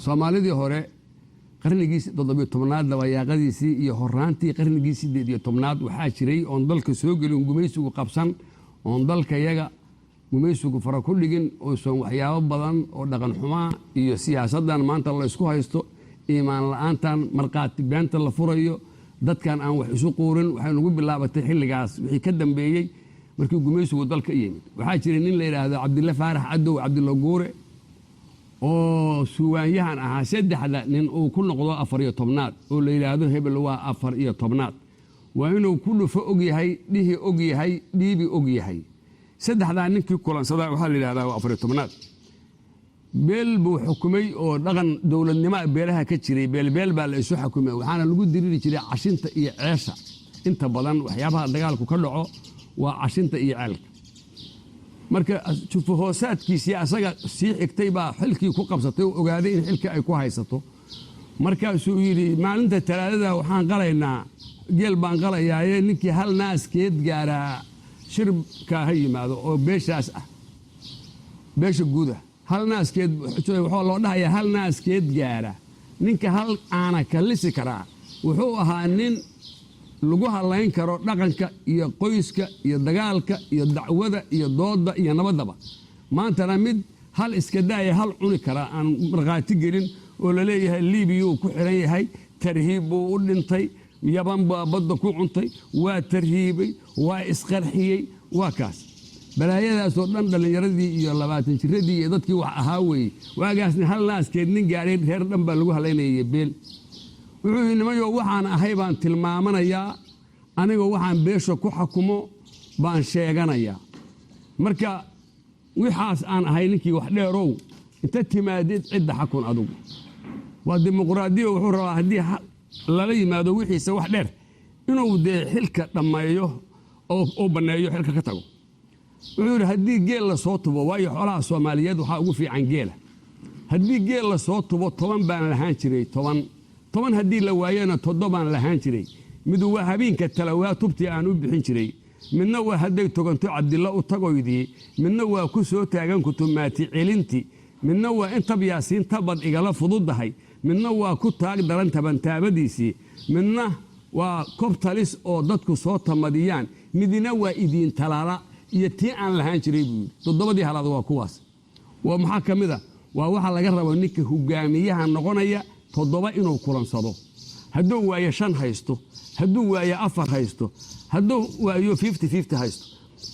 Soomaalidii hore, qarnigii 17aad dabayaaqadiisii iyo horaantii qarnigii 18aad, waxaa jiray oon dalka soo gelin gumaysigu qabsan, oon dalka yaga gumaysigu fara ku dhigin, uusan waxyaabo badan oo dhaqan xumaa iyo siyaasaddan maanta la isku haysto, iimaan la-aantan, markhaati beenta la furayo, dadkan aan wax isu quurin, waxay nagu bilaabatay xilligaas wixii ka dambeeyey markii gumaysigu dalka yimid. Waxaa jiray nin la yidhaahdo Cabdille Faarax Cadow, Cabdilla Guure, oo suugaanyahan ahaa. Saddexda nin uu ku noqdo 14aad oo la yidhaahdo hebel waa 14aad, waa inuu ku dhufo og yahay, dhihi og yahay, dhiibi og yahay. Saddexdaa ninkii kulansadaa waxaa la yidhahdaa waa 14aad. Beel buu xukumay oo dhaqan dowladnimoa beelaha ka jiray. Beelbeel baa la isu xukumay, waxaana lagu diriri jiray cashinta iyo ceesha. Inta badan waxyaabaha dagaalku ka dhaco waa cashinta iyo ceelka. Marka jufahoosaadkiisii asaga sii xigtay baa xilkii ku qabsatay oo ogaaday in xilkii ay ku haysato. Markaasuu yidhi: "Maalinta Talaadada waxaan qalaynaa, geel baan qalayaaye, ninkii hal naaskeed gaaraa shirkaa ha yimaado oo beeshaas ah, beesha guuda." Hal naaskeed waxaa loo dhahayaa hal naaskeed gaara, ninka hal caana kallisi karaa. Wuxuu ahaa nin lagu hadlayn karo dhaqanka iyo qoyska iyo dagaalka iyo dacwada iyo dooda iyo nabaddaba. Maantana mid hal iska daaya, hal cuni karaa aan markhaati gelin oo laleeyahay Liibiyuu ku xiran yahay, tarhiib buu u dhintay, Yaban baa badda ku cuntay, waa tarhiibay, waa isqarxiyey, waa kaas. Balaayadaasoo dhan dhallinyaradii iyo 20 jiradii iyo dadkii wax ahaa weeye. Waagaasna hal naaskeed nin gaadhay reer dhan baa lagu halaynayay beel. Wuxuu yidhi: "Nimayo, waxaan ahay baan tilmaamanayaa, anigoo waxaan beesha ku xakumo baan sheeganayaa. Marka wixaas aan ahay, ninkii wax dheerow inta timaadid cidda xakun adugu." Waa dimuqraadiya. Wuxuu rabaa haddii lala yimaado wixiisa wax dheer inuu dee xilka dhammeeyo oo banneeyo, xilka ka tago. Wuxuu yidhi: "Haddii geel la soo tubo," waayo xoolaha Soomaaliyeed waxaa ugu fiican geela, "haddii geel la soo tubo, 10 baan lahaan jiray, 10 10. Haddii la waayona, 7aan lahaan jiray. Midu waa habeenka Talawaa tubtii aan u bixin jiray, midna waa hadday toganto Cabdilla u tagoydii, midna waa ku soo taagan kutumaati celinti, midna waa in tab Yaasiin tabad igala fududahay, midna waa ku taag daran tabantaabadiisii, midna waa kob talis oo dadku soo tamadiyaan, midna waa idiin talaala iyo tii aan lahaan jiray," buu yidhi. Toddobadii halaad waa kuwaas. Waa maxaa ka mid a? Waa waxa laga rabo ninka hogaamiyaha noqonaya, 7 inuu kulansado. Hadduu waayo 5 haysto, hadduu waayo 4 haysto, hadduu waayo 50-50 haysto.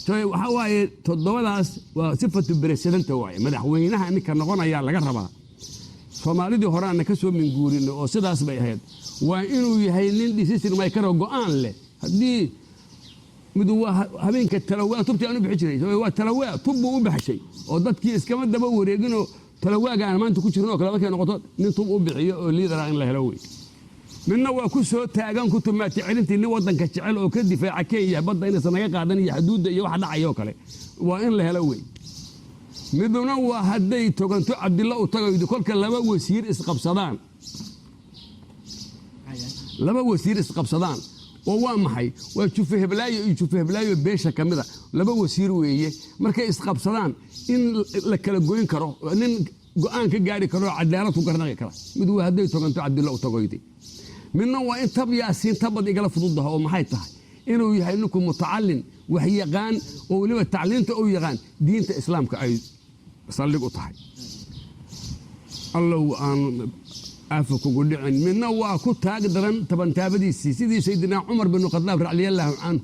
Waxaa waaye toddobadaas waa sifatu president waaye. Madaxweynaha ninka noqonayaa laga rabaa. Soomaalidii horeana ka soo minguurinay oo sidaas bay ahayd. Waa inuu yahay nin decision maker oo go'aan leh. Haddii midu waa habeenka Talawaa tubtii aan u bixi jiray, waa Talawaa tub buu u baxshay oo dadkii iskama daba wareeginoo Talawaaga aan maanta ku jirno oo kale markay noqoto, nin tub u bixiyo oo leader ah in la helo wey. Midna waa ku soo taagan ku tumaati celintii, nin waddanka jecel oo ka difaaca Kenya badda inaysan naga qaadan iyo xuduudda iyo waxa dhacaya oo kale waa in la helo wey. Miduna waa hadday toganto Cabdilla u tagaydo. Kolka laba wasiir isqabsadaan, laba wasiir isqabsadaan oo waa maxay? Waa jufe heblaayo iyo jufe heblaayo beesha ka mida, laba wasiir weeye. Markay isqabsadaan in la kala goyn karo, nin go'aan ka gaari karo oo cadaalad ku garnaqi kara. Mid waa hadday toganto Cabdilla u tagoyday. Midna waa in tab Yaasiin tabad igala fududaha, oo maxay tahay? Inuu yahay ninku mutacalin, wax yaqaan, oo weliba tacliinta uu yaqaan diinta Islaamka ay saldhig u tahay. Allow aan aafa kugu dhicin. Midna waa ku taag daran tabantaabadiisii, sidii Saydinaa Cumar binu Khadaab radiallaahu canhu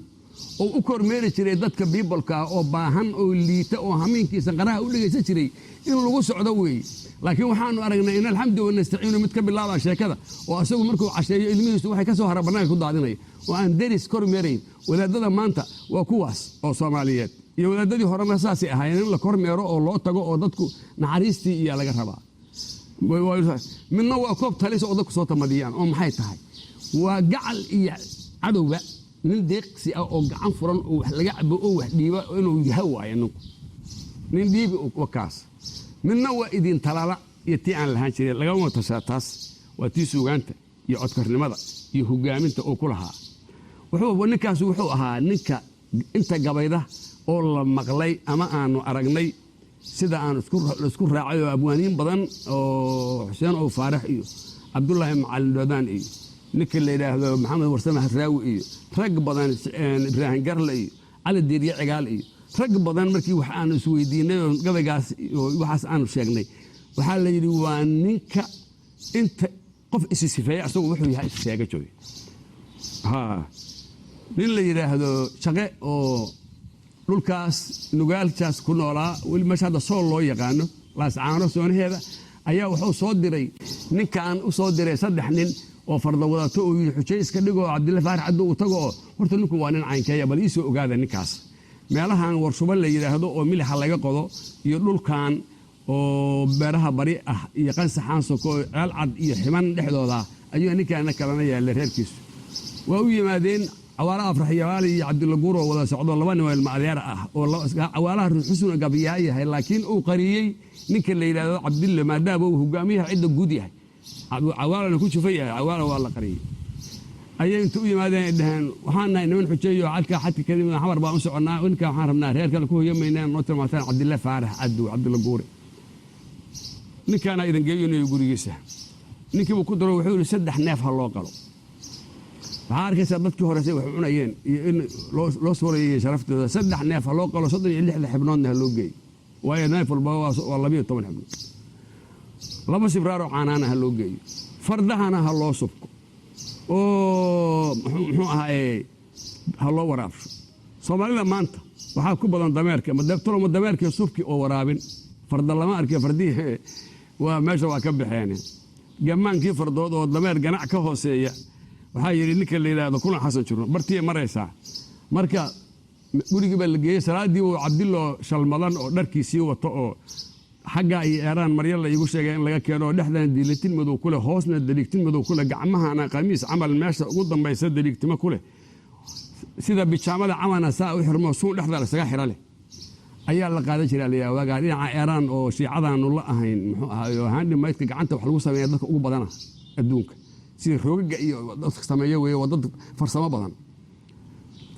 oo u kormeeri jiray dadka people-ka ah oo baahan oo liita oo hamiinkiisa qaraha u dhegaysan jiray, in lagu socdo weeye. Laakiin waxaanu aragnay in alxamdu wanastaciinu mid ka bilaaba sheekada oo asagu markuu casheeyo ilmihiisu waxay ka soo hara bannaanka ku daadinaya oo aan deris kormeerayn. Wadaadada maanta waa kuwaas oo Soomaaliyeed iyo wadaadadii horena saasay ahaayeen, in la kormeero oo loo tago oo dadku naxariistii iyo laga rabaa. Midna waa koob talis oo dadku soo tamadiyaan, oo maxay tahay? Waa gacal iyo cadowga nin deeqsi ah oo gacan furan oo wax laga cabo oo wax dhiiba inuu yaha waayo ninku nin dhiibi kaas. Midna waa idin talaala iyo tii aan lahaan jirin. Lagama tashaa. Taas waa tii suugaanta iyo codkarnimada iyo hogaaminta uu ku lahaa. Ninkaas wuxuu ahaa ninka inta gabayda oo la maqlay ama aanu aragnay. Sida aan isku raacay oo abwaaniin badan oo Xuseen Ow Faarax iyo Cabdulaahi Macalin Dhoodaan iyo ninka la yidhaahdo Maxamed Warsame Hasraawi iyo rag badan, Ibraahim Garle iyo Cali Diirye Cigaal iyo rag badan, markii wax aanu isweydiinay oo gabaygaas waxaas aanu sheegnay, waxaa la yidhi waa ninka inta qof isi sifeeya asagu wuxuu yahay is sheega jooy. Nin la yidhaahdo Shaqe oo dhulkaas Nugaaljaas ku noolaa, weli meesha hadda Sool loo yaqaano, Laascaano soonaheeda, ayaa wuxuu soo diray ninkan, u soo diray saddex nin oo farda wadato oo yidhi, xujay iska dhigoo Cabdilla Faarax Caddo uu tago oo horta ninku waa nin caynkeeya, bal ii soo ogaada ninkaas. Meelahan Warshubo la yidhaahdo oo milixa laga qodo iyo dhulkan oo beeraha bari ah iyo Qansaxaan soko oo Ceel Cad iyo Ximan dhexdooda ayuu ninkaana kalana yaalla reerkiisu. Waa u yimaadeen Cawaala Afrax Yabaali iyo Cabdilla Guur oo wada socdo, laba nin oo ilma adeer ah oo Cawaalaha Ruuxusuna gabiyaa yahay, laakiin uu qariyey ninka la yidhaahdo Cabdille, maadaama uu hogaamiyaha cidda guud yahay, Cawaalana ku jufan yahay. Cawaala waa la qariyey. Ayay inta u yimaadeen ay dhaheen, waxaan nahay niman xujeeyo cadka xadka kadib Xamar baan u soconnaa, ninka waxaan rabnaa reer kale ku hoyamaynaa, noo tilmaantaan Cabdille Faarax Cadow, Cabdilla Guure. Ninkaana idan geeyinayo gurigiisa. Ninkiibuu ku daro, wuxuu yidhi, saddex neef ha loo qalo. Waxaa arkaysaa dadkii horeysay wax cunayeen iyo in loo suurayay sharaftooda. Saddex neef ha loo qalo, 36-da xibnoodna ha loo geeyo, waayo neef walba waa 12 xibnood. Laba sibraaroo caanaana ha loo geeyo, fardahana ha loo subko oo muxuu ahaaye ha loo waraabsho. Soomaalida maanta waxaa ku badan dameerka madabtoloma, dameerkii subki oo waraabin. Farda lama arkay, fardihii waa meesha waa ka baxeen. Gamaankii fardood oo dameer ganac ka hooseeya, waxaa yidhi ninka la yidhaahdo Kulan Xasan Jirno, bartiya maraysaa. Marka gurigii baa la geeyey. Salaaddii uu Cabdiloo shalmadan oo dharkiisii wato oo xaggaa iyo Eeraan marya la iigu sheegay in laga keeno, oo dhexdana diilitin madow ku leh, hoosna daliigtin madow ku leh, gacmahana qamiis camal meesha ugu dambaysa daliigtimo ku leh, sida bijaamada camalna saa u xirmo, suun dhexda lasaga xira leh ayaa la qaadan jiraa layaa waagaa dhinaca Eeraan oo shiicadaanu la ahayn, muxuu ahaay handmade-ka gacanta wax lagu sameeya dadka ugu badana adduunka, sida roogaga iyo dadka sameeya weeye. Waa dad farsamo badan.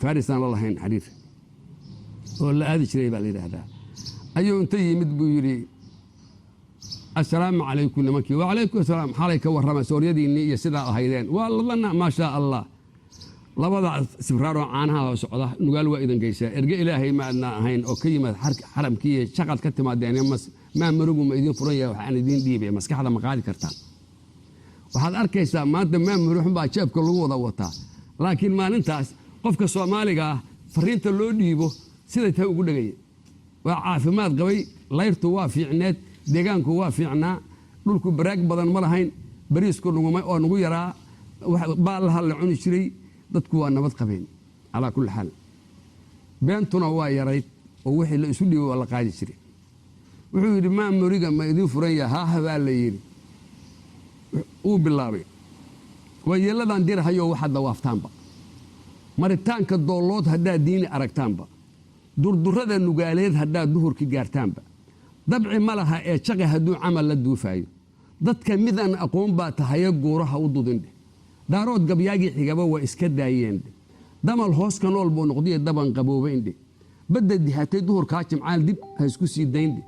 Farisaan la lahayn xariir oo la aadi jiray baa la yidhaahdaa. Ayuu inta yimid buu yidhi, assalaamu calaykum. Nimankii, wacalaykum asalaam. Xalay ka warrama sooryadiinnii iyo sidaa ahaydeen? Waa ladana, maa shaa Allah. Labada sibraaroo caanaha oo socda Nugaal waa idan geysaa. Erge Ilaahay ma adnaa ahayn oo ka yimaad xaramkii iyo shaqad ka timaadeen? Maa marugu ma idiin furan yahay? Waxaan idiin dhiibay maskaxda ma qaadi kartaan? Waxaad arkaysaa maanta maa maruxun baa jeebka lagu wada wataa, laakiin maalintaas qofka Soomaaliga ah fariinta loo dhiibo siday tahay ugu dhegaya. Waa caafimaad qabay, layrtu waa fiicneed, deegaanku waa fiicnaa, dhulku baraag badan ma lahayn, bariisku nuguma oo nugu yaraa, baallaha la cuni jiray, dadku waa nabad qabeen calaa kulli xaal. Beentuna waa yarayd oo wixii la isu dhiibay waa la qaadi jiray. Wuxuu yidhi, maa muriga ma idiin furan yaha? Haah baa la yidhi. Uu bilaabay, waa yeelladan dirahayo waxaad dawaaftaanba, maritaanka Doollood haddaad diini aragtaanba, durdurrada Nugaaleed haddaad duhurki gaartaanba, dabci ma laha ee jaqi hadduu camal la duufaayo, dadka midaan aqoon baa tahaye guuraha u dudindheh. Daarood gabyaagii xigaba waa iska daayeendhe, damal hoos ka nool buu noqdiye daban qaboobayndhe, badda dihatay duhurkaa jimcaal dib ha isku sii dayndhe,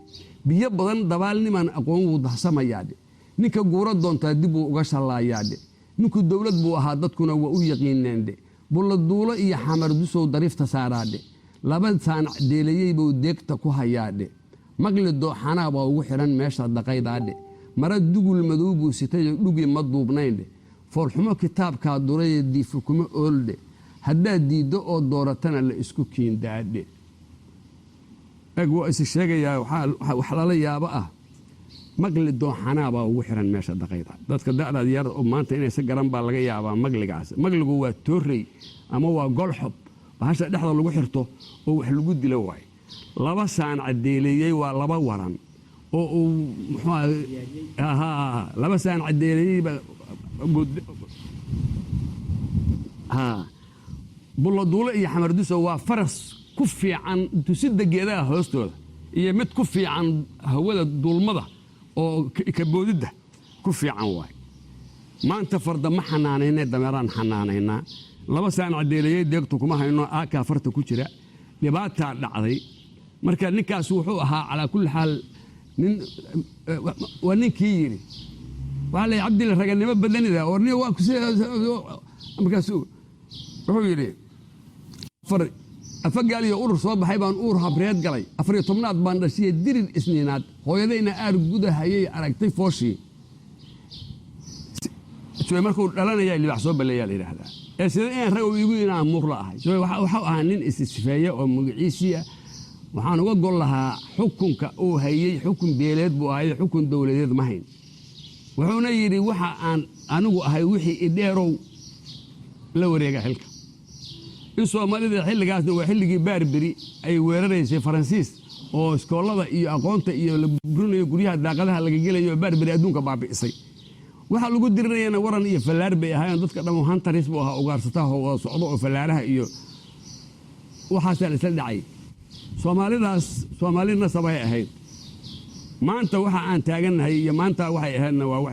biyo badan dabaalnimaan aqoon wuu dahsamayaadhe, ninka guuro doontaa dib buu uga shallaayaadhe, ninku dowlad buu ahaa dadkuna waa u yaqiineendhe, Bulladuulo iyo Xamardusow dariifta saaraadhe, laba saanac deelayey buu deegta ku hayaadhe, maqli dooxanaa baa ugu xidhan meesha daqaydaadhe, mara dugul madow buu sitayoo dhugi ma duubnayndhe, foolxumo kitaabkaa durayee diifu kuma ooldhe, haddaad diiddo oo dooratana la isku kiindaadhe. Eg waa is sheegayaa. Wax lala yaabo ah, maqli dooxanaa baa ugu xiran meesha daqayda. Dadka da'daad yar oo maanta inaysa garan baa laga yaabaa maqligaas. Maqligu waa toorey ama waa golxob, bahasha dhexda lagu xirto oo wax lagu dilo waaye. Laba saan cadeeleeyey waa laba waran oo uu muxuu laba saan cadeeleeyey. Bulladuulo iyo Xamarduso waa faras ku fiican tusida geedaha hoostooda iyo mid ku fiican hawada duulmada oo kaboodidda ku fiican waay. Maanta farda ma xanaanayne, dameeraan xanaanaynaa. Laba saan cadeeleeyey deegtu kuma hayno, aakaa farta ku jira. Dhibaataa dhacday. Marka ninkaas wuxuu ahaa calaa kulli xaal nin, waa ninkii yidhi, waxaa la yidhi, "Cabdilla, raganimo badanida oo nin waa ku." Markaasuu wuxuu yidhi, "Afar afagaal iyo urur soo baxay baan uur habreed galay. 14aad baan dhashiye dirir Isniinaad. Hooyadayna aar gudahayay aragtay fooshii." Sue markuu dhalanaya libax soo baleeyaa la yidhaahdaa. Ee sida inaan rag igu inaan muur la ahay. Sue waxau ahaa nin isisifeeye oo magaciisii ah. Waxaan uga gol lahaa xukunka uu hayey, xukun beeleed buu ahay, xukun dowladeed ma hayn. Wuxuuna yidhi, "Waxa aan anigu ahay wixii idheerow la wareega xilka." In Soomaalida xilligaasna waa xilligii Baarberi ay weeraraysay Faransiis, oo iskoolada iyo aqoonta iyo la burinayo, guryaha daaqadaha laga gelayo, oo Baarberi adduunka baabi'isay. Waxaa lagu dirinayana waran iyo fallaar bay ahaayeen. Dadka dhammo hunters buu ahaa, ugaarsataa oo wada socdo, oo fallaaraha iyo waxaasaa la isla dhacay. Soomaalidaas Soomaali nasabay ahayd. Maanta waxa aan taagannahay iyo maanta waxay ahaydna waa wax